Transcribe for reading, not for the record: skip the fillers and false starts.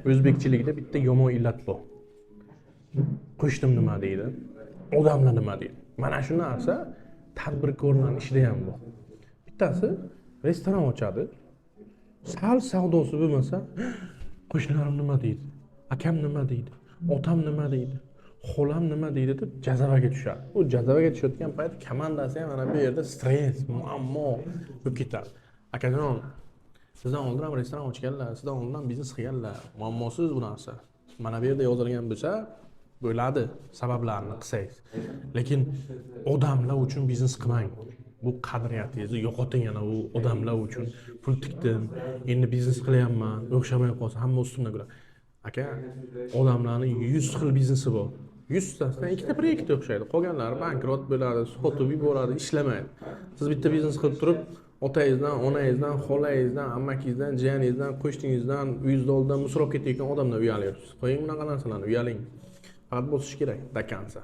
O'zbekchilikda bitta yomon illat bor: qo'shnim nima deydi, odamlar nima deydi. Mana shu narsa tadbirkorlarni ishida ham bor. Bittasi restoran ochadi, sal savdosi bo'lmasa, qo'shnilarim nima deydi, akam nima deydi, otam nima deydi, xolam nima deydi deb jazavaga tushadi. U jazavaga tushayotgan payt komandasi ham mana bu yerda stress, muammo bo'lib ketadi. Akajon, sizdan oldin ham restoran ochganlar, sizdan oldin ham biznes qilganlar, muammosiz bu narsa. Mana bu yerda yozilgan bo'lsa bo'ladi, sabablarini qilsangiz. Lekin odamlar uchun biznes qilmang, bu qadriyatingizni yo'qoting. Yana u odamlar uchun pul tikdim, endi biznes qilyapman, o'xshamay qolsa, hamma ustimdan kuladi. Aka, odamlarni 100 xil biznesi bor, 100tasidan ikkita, bir ikkita o'xshaydi, qolganlari bankrot bo'ladi, sotib yuboradi, ishlamaydi. Siz bitta biznes qilib turib, otangizdan, onangizdan, xolangizdan, amakingizdan, jiyaningizdan, qo'shningizdan, uyingizni oldidan мусор olib ketayotgan odamdan uyalyapsiz. Qo'ying bunaqa narsalarni, uyaling. Faqat bosish kerak до конца.